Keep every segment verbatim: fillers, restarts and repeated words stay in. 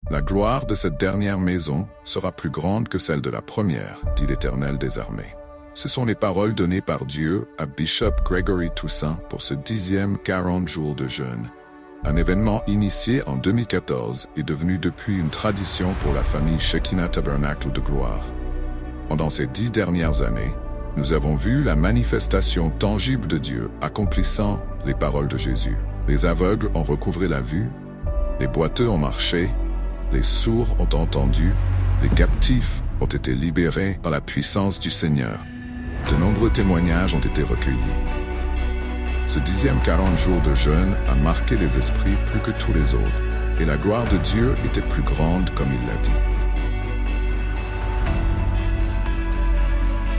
La gloire de cette dernière maison sera plus grande que celle de la première, dit l'Éternel des armées. Ce sont les paroles données par Dieu à Bishop Gregory Toussaint pour ce dixième quarante jours de jeûne. Un événement initié en deux mille quatorze et devenu depuis une tradition pour la famille Shekinah Tabernacle de Gloire. Pendant ces dix dernières années, nous avons vu la manifestation tangible de Dieu accomplissant les paroles de Jésus. Les aveugles ont recouvré la vue, les boiteux ont marché, les sourds ont entendu, les captifs ont été libérés par la puissance du Seigneur. De nombreux témoignages ont été recueillis. Ce dixième quarante jours de jeûne a marqué les esprits plus que tous les autres, et la gloire de Dieu était plus grande, comme il l'a dit.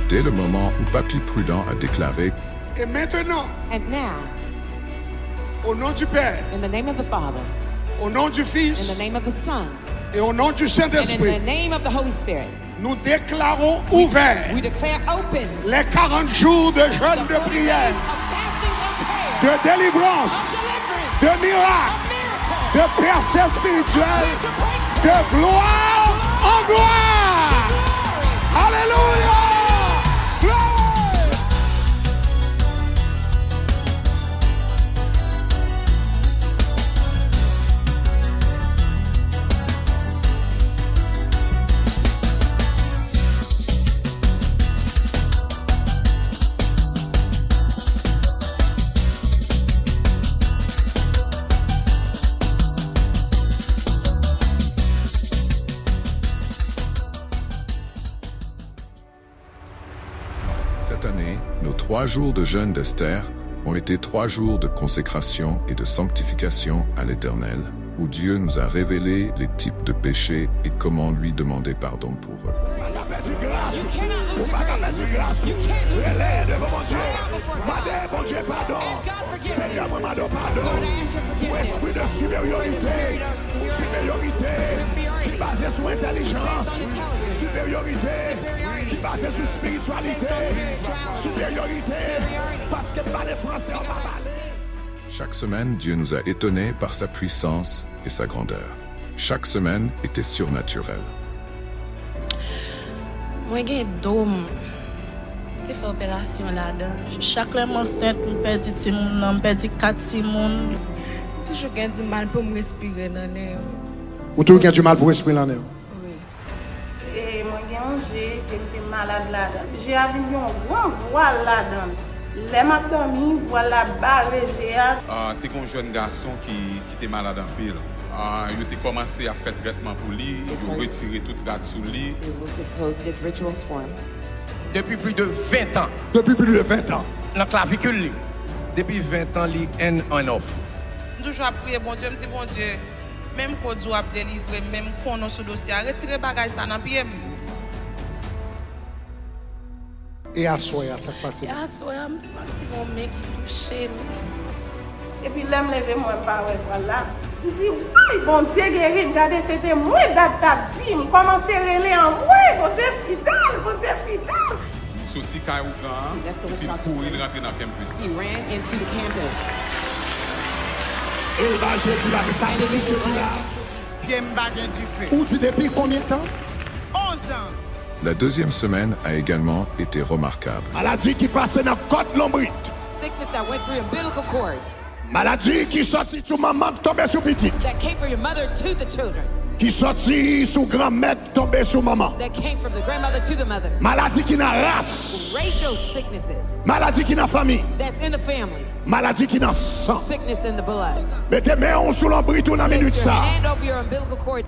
Dès le moment où Papy Prudent a déclaré, Et maintenant, And now, au nom du Père, in the name of the Father, au nom du in the Fils name of the Son, et au nom du and in the Saint-Esprit, name of the Holy Spirit, nous déclarons ouverts we declare open les quarante jours de jeûne, de prière, de délivrance, de miracles, de percées spirituelles, de gloire en gloire. Alléluia. Gloire. Cette année, nos trois jours de jeûne d'Esther ont été trois jours de consécration et de sanctification à l'Éternel, où Dieu nous a révélé les types de péchés et comment lui demander pardon pour eux. Ou pa ka pèdi gras ou. Ou pa ka pèdi gras ou. Rele devan Bondye. Mande Bondye padon. Senyè, mwen mande w padon pou espri de siperyorite, siperyorite ki baze sou entèlijans, siperyorite ki baze sou espirityalite, siperyorite paske pale franse ou pa pale. Chaque semaine, Dieu nous a étonnés par sa puissance et sa grandeur. Chaque semaine était surnaturelle. Mwen gen do m. Te fè operasyon ladan. Chak lè m ansent, m pèdi timoun nan, m pèdi kat timoun. M toujou gen di mal pou m respire nan nen yo. Ou toujou gen di mal pou respire nan nen yo? Wi. E mwen gen yon je ke m te malad ladan l. Je a vin gen yon gran vwal ladan l. Lè m ap dòmi, vwal la bare je a. Ah, te gen yon jèn gason ki, ki te malad anpil. Ah, yo te kòmanse ap fè trètman pou li, yo retire tout rad sou li. Removed his clothes, did rituals for him. Depi plis de ven tan. Depi plis de ven tan. Nan klavikil li. Depi ven tan, li on and off. M toujou ap priye Bondye, m di, Bondye, menm kote w ap delivre m, men m konnen w sou dosye a, retire bagay sa nan pye m. E aswè a, sa k pase? E aswè a, m santi yon men ki touche m. Epi lè m leve, m wè m pa wè vwal la. M di, woy, Bondye geri m. Gade, se te mwen dat t ap di. M kòmanse rele anmwe, Bondye fidèl, Bondye fidèl. Li soti kay ougan an, epi l kouri, l rantre nan campus. He ran into the campus. E l ba Jezi la, men sa se misye ki la. Pye m pa gen dife. Ou di depi konbyen tan? Onz an. La deuxième semaine a également été remarquable. Maladi ki pase nan kòd lonbrit. Sickness that went through your umbilical cord. Maladi ki soti sou manman k tonbe sou pitit. That came from your mother to the children. Ki soti sou granmè k tonbe sou manman. That came from the grandmother to the mother. Maladi ki nan ras. Racial sicknesses. Maladi ki nan fanmi. That's in the family. Maladi ki nan san. Sickness in the blood. Mete men w sou lonbrit ou nan minit sa. Place your hand over your umbilical cord.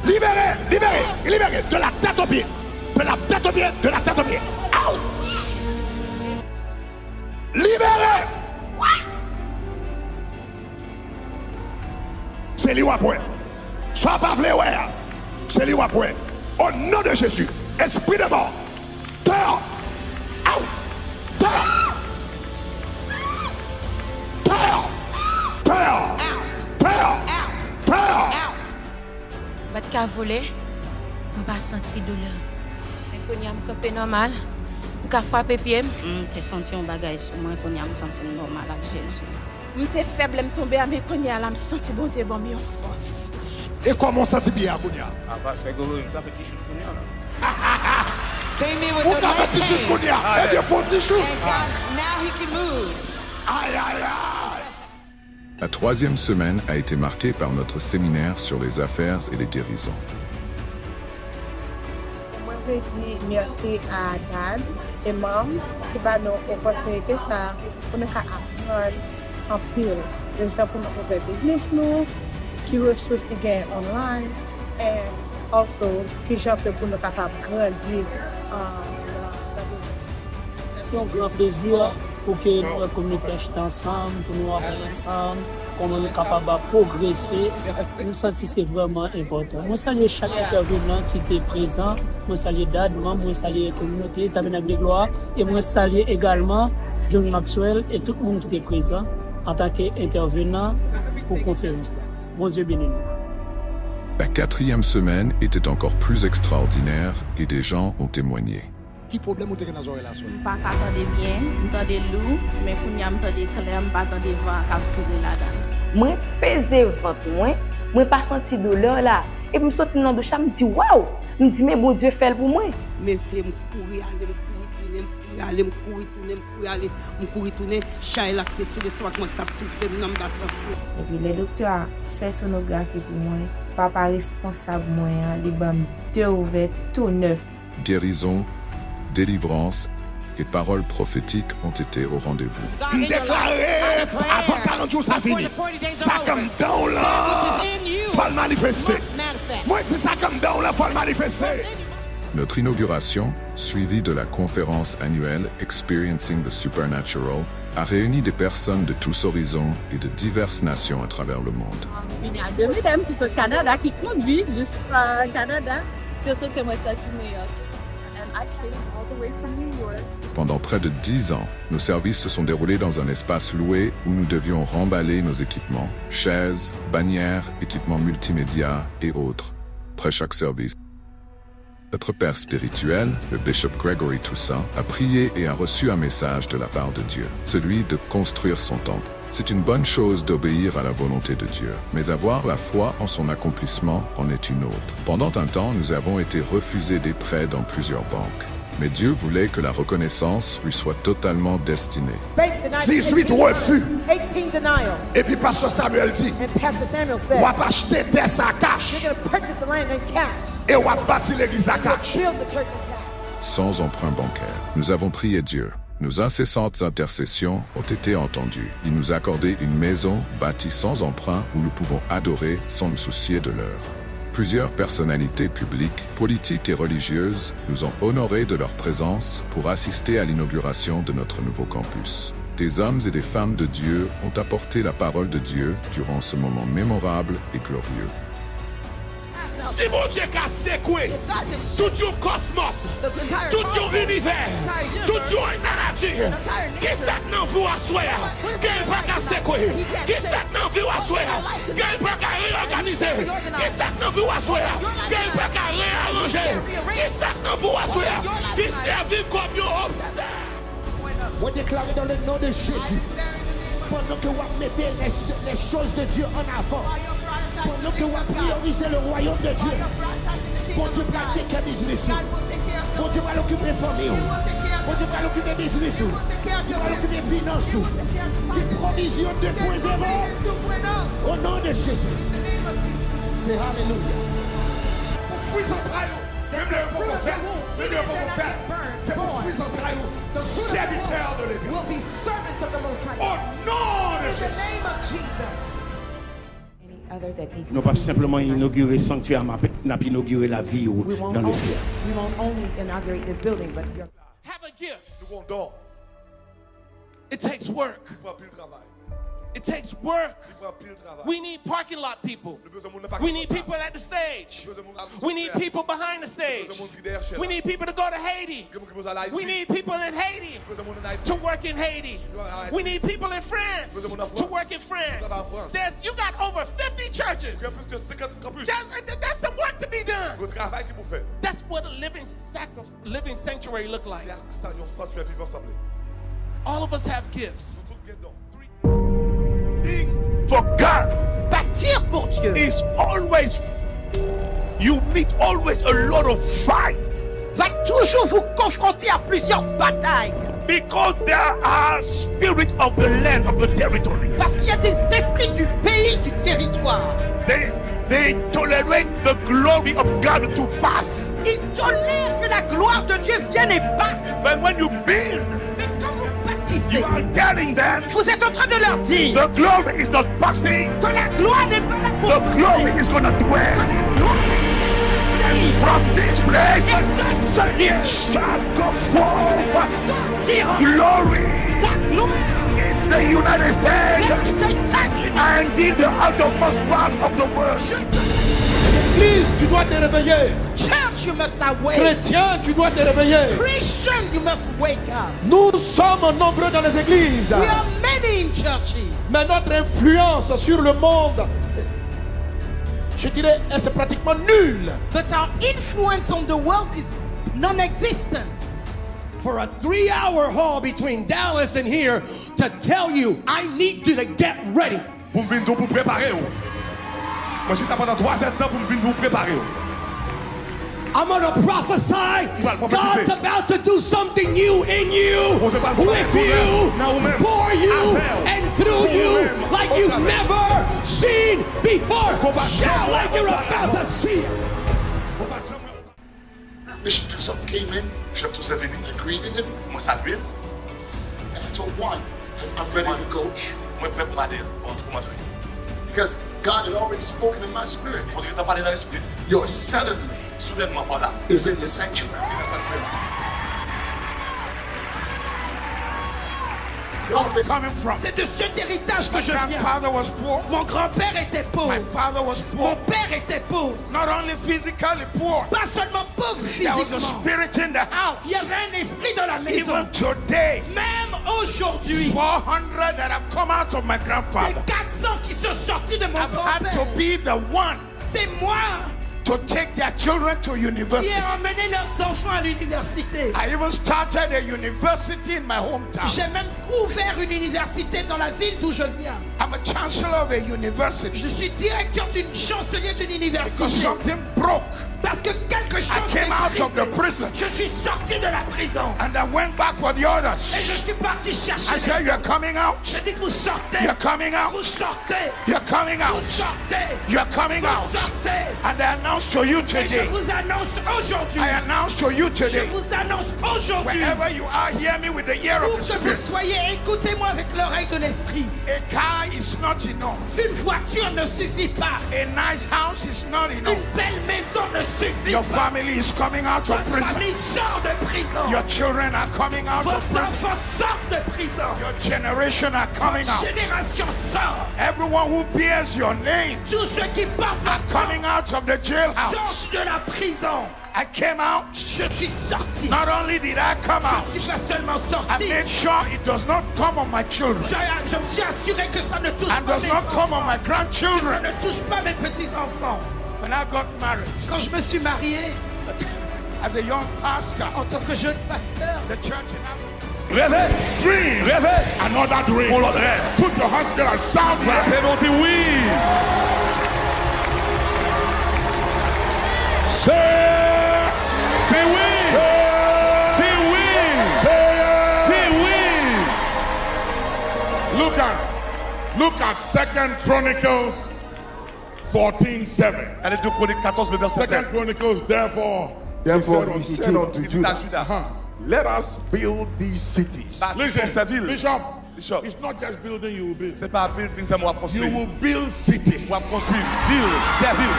Libéré, libéré, libéré. De la tête aux pieds. De la tête aux pieds, de la tête aux pieds. Ouch! Libéré! Se li w ap wè. Sa w pa vle wè a, se li w ap wè. Au nom de Jésus, esprit de mort, dehors! Out! Dehors! Dehors! Dehors! Dehors! Ka vole, m pa santi doulè. Men kounye a m kanpe nòmal, m ka frape pye m. M te santi yon bagay sou mwen, kounye a m santi m nòmal ak Jezi. M te fèb lè m tonbe a, men kounye a la, m santi Bondye ban m yon fòs. E kòman w santi pye a kounye a? A, pastè Gregory, m ka fè ti chout kounye a la. Ou ka fè ti chout kounye a? Ebyen, fè yon ti chout. Thank God, now he can move. Ay, ay, ay! La troisième semaine a été marquée par notre séminaire sur les affaires et les guérisons. Mwen vle di mèsi a Dad e Mom ki ba nou opòtinite sa pou nou ka aprann anpil. Kijan pou nou ouvè biznis nou, ki resous ki genyen online, and also kijan ke pou nou kapab grandi, um, nan, nan biznis. Se yon gran plezi pou ke nou wè kominote a chita ansanm, pou nou aprann ansanm kòman nou kapab pwogrese. Nou santi se vrèman enpòtan. Mwen salye chak entèvenan ki te prezan. Mwen salye Dad, Mom, mwen salye kominote Tabènak de Glwa. E mwen salye egalman John Maxwell e tout moun ki te prezan antanke entèvenan pou konferans la. Bondye beni nou. La quatrième semaine était encore plus extraordinaire et des gens ont témoigné. Ki pwoblèm ou te gen nan zòrèy la, sè? M pa ka tande byen, m tande lou, men kounye a m tande klè, m pa tande van an k ap vire ladan l. Mwen peze vant mwen, mwen pa santi doulè la, epi m soti nan douch la, m di, "Waw!" M di, "Men Bondye fè l pou mwen." Mesye, m kouri ale, m kouri tounen, m kouri ale, m kouri tounen, m kouri ale, m kouri tounen. Chay la k te sou lestomak mwen k t ap toufe m nan, m pa santi. Epi lè doktè a fè sonografi pou mwen, papa responsab mwen an, li ban m de ouvè tou nèf. Guérison, délivrance et paroles prophétiques ont été au rendez-vous. M deklare, avan karant jou sa fini, sa k anndan w lan, fò l manifeste. Mwen di sa k anndan w lan, fò l manifeste. Notre inauguration, suivie de la conférence annuelle Experiencing the Supernatural, a réuni des personnes de tous horizons et de diverses nations à travers le monde. Vini ak de medam ki sot Kanada, ki kondwi jis, euh, Kanada. Sirtou ke mwen soti New York. And I came all the way from New York. Pendant près de dix ans, nos services se sont déroulés dans un espace loué où nous devions remballer nos équipements, chaises, bannières, équipements multimédia et autres. Après chaque service, notre père spirituel, le bishop Gregory Toussaint, a prié et a reçu un message de la part de Dieu, celui de construire son temple. C'est une bonne chose d'obéir à la volonté de Dieu, mais avoir la foi en son accomplissement en est une autre. Pendant un temps, nous avons été refusés des prêts dans plusieurs banques. Mais Dieu voulait que la reconnaissance lui soit totalement destinée. Dizwit refi. Epi pastè Samuel di, "W ap achte tè sa kach. E w ap bati legliz la kach." Sans emprunt bancaire. Nous avons prié Dieu. Nos incessantes intercessions ont été entendues. Il nous accordait une maison bâtie sans emprunt où nous pouvons adorer sans nous soucier de l'heure. Plusieurs personnalités publiques, politiques et religieuses nous ont honorés de leur présence pour assister à l'inauguration de notre nouveau campus. Des hommes et des femmes de Dieu ont apporté la parole de Dieu durant ce moment mémorable et glorieux. Si Bondye ka sekwe tout yon kòsmòs, tout yon inivè, tout yon nati, kisa k nan vi w aswè a ke l pa ka sekwe? Kisa k nan vi w aswè a ke l pa ka reyòganize? Kisa k nan vi w aswè a ke l pa ka reyaranje? Kisa k nan vi w aswè a ki sèvi kòm yon obstak? Mwen deklare dans le nom de Jésus, pandan ke w ap mete les, les choses de Dieu en avant, pandan ke w ap priyorize le royaume de Dieu, Bondye pral take care biznis ou. Bondye pral okipe fanmi w. Bondye pral okipe biznis ou. Li pral okipe finans ou. Di pwovizyon de pwen zewo. Au nom de Jésus. Se alelouya. Pou fwi zantray ou, menm lè yo poko fèt, menm lè yo poko fèt, se pou fwi zantray ou, sèvitè de Letènèl. Au nom de Jésus. Nou p ap senpleman inogire sanktyè a, n ap inogire lavi w nan lesyèl. Have a gift. Nou gen yon don. It takes work. Li pran anpil travay. It takes work. Li pran anpil travay. We need parking lot people. Nou bezwen moun nan pakin lot la. We need people at the stage. Nou bezwen moun nan sous sèn. We need people behind the stage. Nou bezwen moun ki dèyè sèn la. We need people to go to Haiti. Gen moun ki bezwen al Ayiti. We need people in Haiti. Nou bezwen moun ann Ayiti. To work in Haiti. Travay an Ayiti. We need people in France. Nou bezwen moun an Frans. To work in France. Pou travay an Frans. There's, you got over fifty churches. Gen plis ke senkant kanpis. There's, there's some work To be done. Gon travay ki pou fèt. That's what a living sacrifice, living sanctuary look like. Se sa yon sanktyè vivan sanble. All of us have gifts. Nou tout gen don. Building for God Bâtir pour Dieu is always, you meet always a lot of fight va toujours vous confronter à plusieurs batailles. Because there are spirits of the land, of the territory. Parce qu'il y a des esprits du pays, du territoire. They, they tolerate the glory of God to pass. Ils tolèrent que la gloire de Dieu vienne et passe. But when you build, Mais quand vous bâtissez, you are telling them vous êtes en train de leur dire the glory is not passing. Que la gloire n'est pas là pour The glory passer. Is gonna Que dwell la gloire est sanctuarisée. From this place. Et de ce lieu, Shall go forth sortira glory la gloire in the United States des États-Unis. And in the uttermost part of the world. Église, tu dois te réveiller. Church, you must awake. Chrétien, tu dois te réveiller. Christian, you must wake up. Nous sommes nombreux dans les églises, We are many in churches. Mais notre influence sur le monde, je dirais, est pratiquement nulle. But our influence on the world is non-existent. For a three hour haul between Dallas and here to tell you, I need you to get ready. Pou m vin di w pou prepare w. Mwen chita pandan twa zèdtan pou m vin di w prepare w. I'm gonna prophesy. Ou pral pwofetize. God's about to do something new in you, Bondye pral fè yon with bagay tou nèf you, nan ou menm, for you, avè w, and through pou ou you, menm, like o you've travè. Never seen before. Ou pa Shout janm like wè you're oparava. About to see it. Ou pa janm wè oparava. Bishop Toussaint came in. Bishop Toussaint vini. I greeted him. Mwen salye l. And I told one, I'm ready to go. Mwen prè pou m ale, pou m antre. Because God had already spoken in my spirit. Bondye te pale nan lespri. Your suddenly Soudènman, pa w la. Is in the sanctuary. Li nan sanktyè a. Where are they coming from? C'est de cet héritage que je viens. Grandfather was poor. Mon grand-père était pauvre. My father was Mon poor. Père était pauvre. Not only physically poor. Pas seulement pauvre There was a physiquement. Spirit in the house. Il y avait un esprit dans la maison. Even today, Même aujourd'hui, four hundred that have come out of my grandfather. Des quatre cents qui sont sortis de mon I've had to grand-père. Be the one C'est moi to take their children to Qui university. A emmené leurs enfants à l'université. I even started a university in my hometown. J'ai même ouvert une université dans la ville d'où je viens. I'm a chancellor of a university. Je suis directeur d'une chancelier d'une Because université. Something broke. Parce que quelque chose I came s'est out of the brisé. Prison. Je suis sorti de la prison. And I went back for the others. Et je suis parti chercher I said, les You're autres. Coming out. Je dis, vous sortez. You're coming out. Vous sortez. You're coming out. Vous sortez. You're coming Vous out. Sortez. And I announce to you today. Et je vous annonce aujourd'hui. I announce to you today. Je vous annonce aujourd'hui. Wherever you are, hear me with the ear of the Spirit. Où que vous soyez, écoutez-moi avec l'oreille de l'esprit. A car is not enough. Une voiture ne suffit pas. A nice house is not enough. Une belle maison ne suffit Your pas. Family is coming out of prison. Votre famille sort de prison. Your children are coming out of prison. Vos enfants sortent de prison. Your generation are coming out. Votre génération sort. Everyone who bears your name Tous ceux qui portent are coming out of the jailhouse. Sortent de la prison. I came out. Je suis sorti. Not only did I come out, Je ne suis pas seulement sorti. I made sure it does not come on my children. Je, je me suis assuré que ça ne touche And pas does mes not enfants. Come on my Que ça grandchildren. Ne touche pas mes petits-enfants. When I got married, Quand je me suis marié, as a young pastor, en tant que jeune pasteur, the church in Africa. Rêve, dream, rêve, another dream. Yon lòt rèv. Put your hands together, shout. Frape men w di wi. Say yes. Di wi. Say yes. Di wi. Say yes. Di wi. Look at, look at Second Chronicles fourteen seven. Gade de Kwonik katòz, vèsè sèt. Second Chronicles, therefore, Therefore, he he said said unto unto Judah, Judah, Let us build these cities. Bati Listen, fòsè vil. Bishop, Bishop. It's not just building you will build. Se pa building sèlman w ap konstwi. You will build cities. W ap konstwi vil, de vil,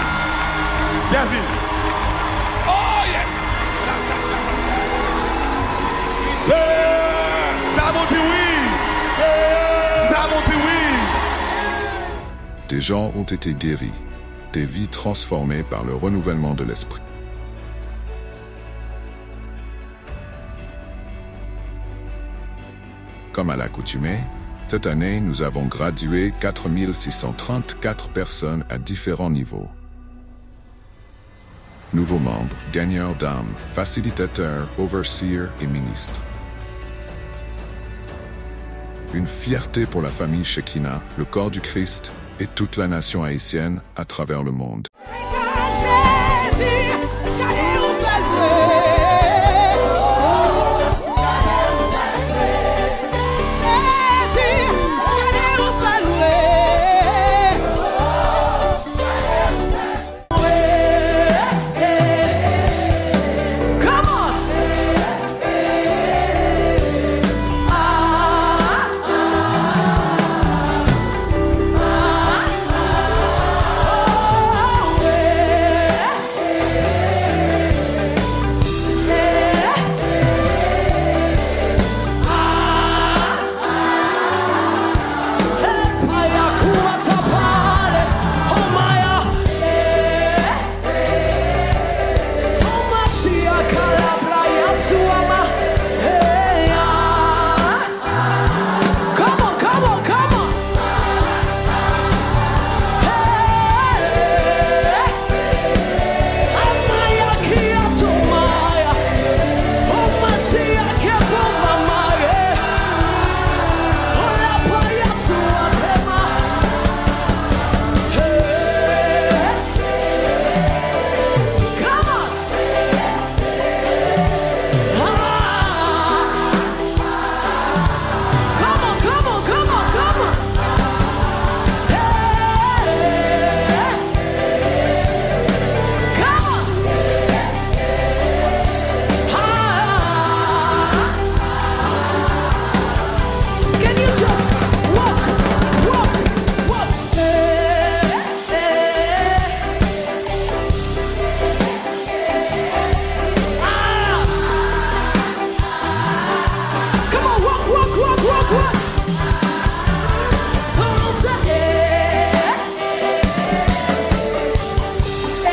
de vil. Oh yes! Say yes. Sa bon di wi. Say yes. Sa bon di wi. Des gens ont été guéris, des vies transformées par le renouvellement de l'esprit. Comme à l'accoutumée, cette année, nous avons gradué quatre mille six cent trente-quatre personnes à différents niveaux. Nouveaux membres, gagneurs d'âme, facilitateur, overseer et ministre. Une fierté pour la famille Shekinah, le corps du Christ, et toute la nation haïtienne à travers le monde. Come on, come on, come on. Hey! Amaya kia tomaya. Oh, Mashiach, que bomba mare. Oh, la paya suatema. Hey! Come on! Ah! Come on, come on, come on, come on! Hey! Come on! Ah! Can you just walk, walk, walk? Hey, hey. Ah! Come on, walk, walk, walk, walk, walk. Come on, say, eh, eh,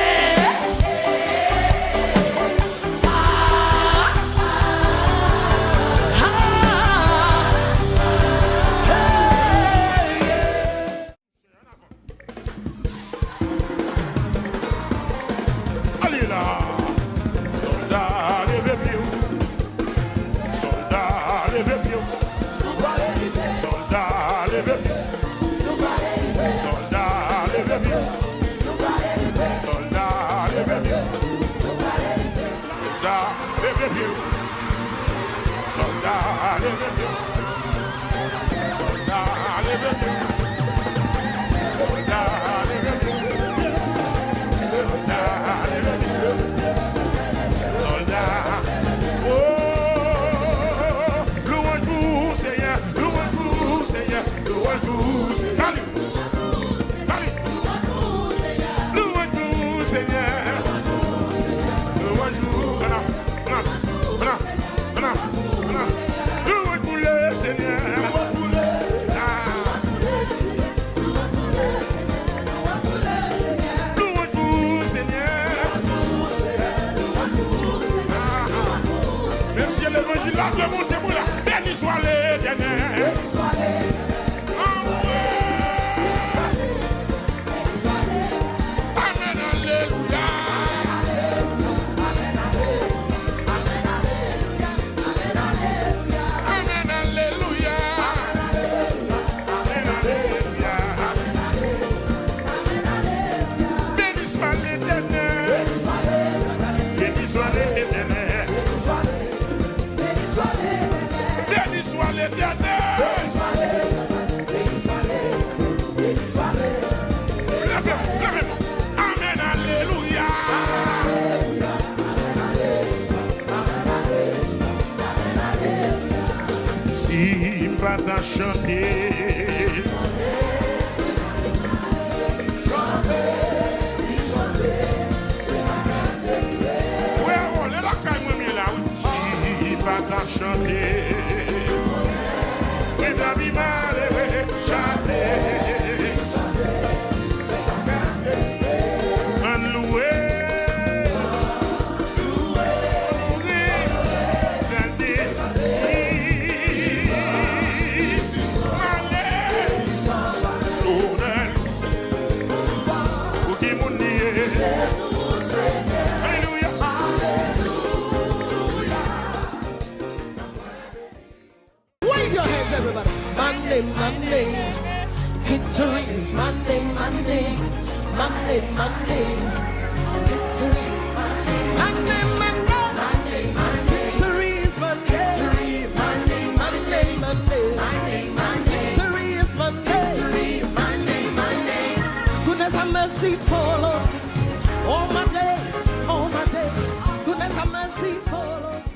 eh, ah, ah, hey, yeah. Ale la! Sòlda, leve pye w. Sòlda, leve pye w. Sòlda, leve pye w. Sòlda, leve pye w. Sòlda, leve pye w. Sòlda, leve pye w. Sòlda, leve pye w. Sòlda, leve pye w. Sòlda, leve pye w. Sòlda, leve pye w. Sòlda. Oh, louanj pou Senyè, louanj pou Senyè, louanj pou Senyè. Talè! Talè! Louanj pou Senyè. Louanj pou, ann, ann, ann, ann, ann. Louanj pou Lesenyè. Ah. Louanj pou Senyè. Ah. Mesye, levanjil la vle monte mwen la. Beni swa Letènèl. Amèn, alelouya. Amèn, alelouya. Amèn, alelouya. Beni swa Letènèl. Beni swa Letènèl. Beni swa Letènèl. Leve, leve. Amèn, alelouya. Si m pa ta chante. Wè, wè, lè lakay mwen m ye la, wi. Si pa ta chante, mwen ta pi malere. Chante, ann louwe, louwe, chante. It's Monday, Monday, Monday, Monday. Victory is Monday. Monday, Monday. Victory is Monday. Victory is Monday. Monday, Monday. Victory is Monday. Victory is Monday, Monday. Goodness and mercy follows me all my days, all my days. Goodness and mercy follows me.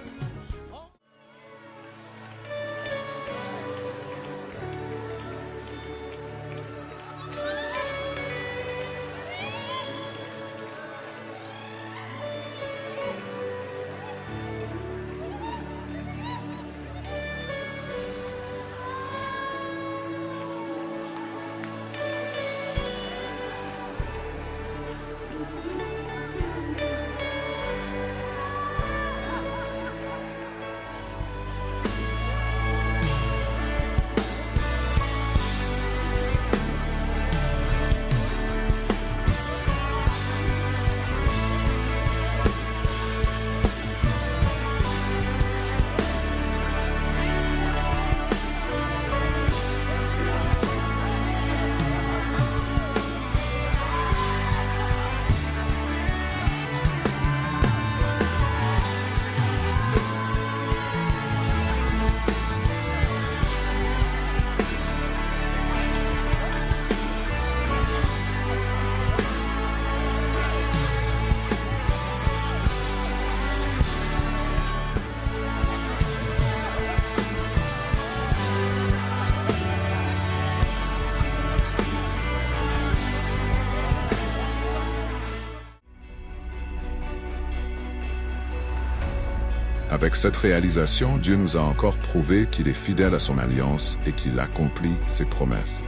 Avec cette réalisation, Dieu nous a encore prouvé qu'il est fidèle à son alliance et qu'il accomplit ses promesses.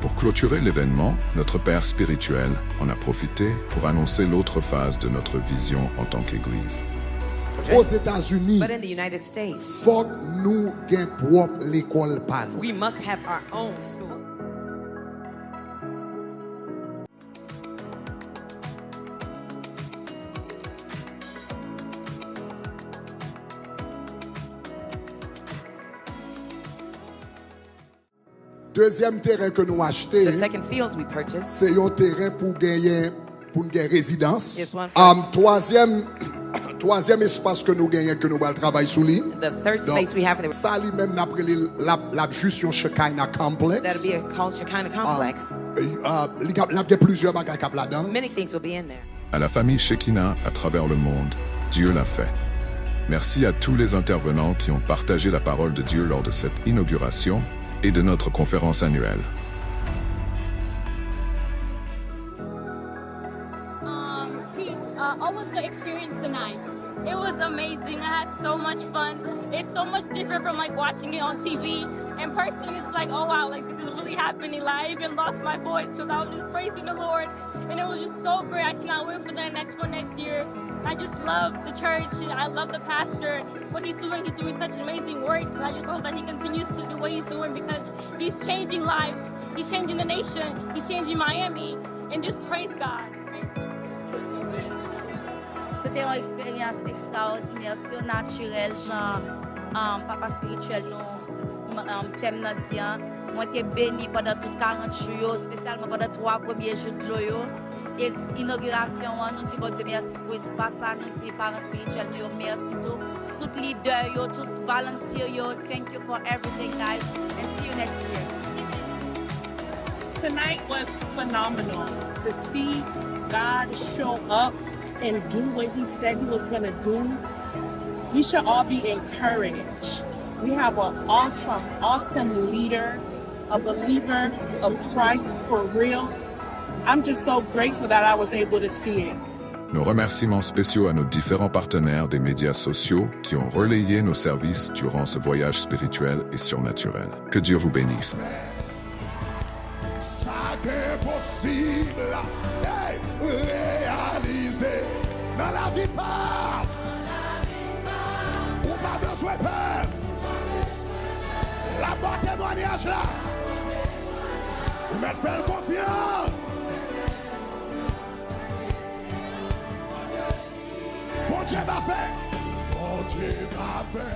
Pour clôturer l'événement, notre père spirituel en a profité pour annoncer l'autre phase de notre vision en tant qu'Église. Ozetazini, But in the United States, fòk nou gen pwòp lekòl pa nou. We must have our own school. Dezyèm teren ke nou achte, The second field we purchased se yon teren pou genyen, pou n gen rezidans. Is one for Um, twazyèm, twazyèm espas ke nou genyen, ke nou pral travay sou li. The third Donk, space we have in the sa li menm n ap rele l, l ap, l ap jis yon Shekinah Complex. That'll be a called Shekinah Um, Complex. uh, li, ap- l ap gen plizyè bagay k ap ladan. Many things will be in there. À la famille Shekinah à travers le monde, Dieu l'a fait. Merci à tous les intervenants qui ont partagé la parole de Dieu lors de cette inauguration et de notre conférence annuelle. Um, sis, uh, how was the experience tonight? It was amazing. I had so much fun. It's so much different from, like, watching it on T V. In person, it's like, oh wow, like, this is really happening. Like, I even lost my voice because I was just praising the Lord. And it was just so great. I cannot wait for the next for next year. I just love the church. I love the pastor. What he's doing, he's doing such amazing works. And I just hope that he continues to do what he's doing because he's changing lives. He's changing the nation. He's changing Miami. And just praise God. Praise God. Se te yon eksperyans ekstraòdinè, sinatirèl, jan, um, papa espirityèl nou, m- um, tèm nan di an. Mwen te beni pandan tout karant jou yo, espesyalman pandan twa premye jou dlo yo. E inogirasyon an, nou di Bondye mèsi pou espas sa, nou di paran espirityèl nou yo mèsi tou. Tout lidè yo, tout volunteer yo, thank you for everything, guys, and see you next year. Tonight was phenomenal to see God show up and do what he said he was going to do. We should all be encouraged. We have an awesome, awesome leader, a believer of Christ for real. I'm just so grateful that I was able to see it. Nos remerciements spéciaux à nos différents partenaires des médias sociaux qui ont relayé nos services durant ce voyage spirituel et surnaturel. Que Dieu vous bénisse. Sa ke enposib, ey, reyalize nan lavi pa w. Ou pa bezwen pè. L ap ba w temwayaj la. Ou mèt fè l konfyans. Bondye va fè. Bondye va fè.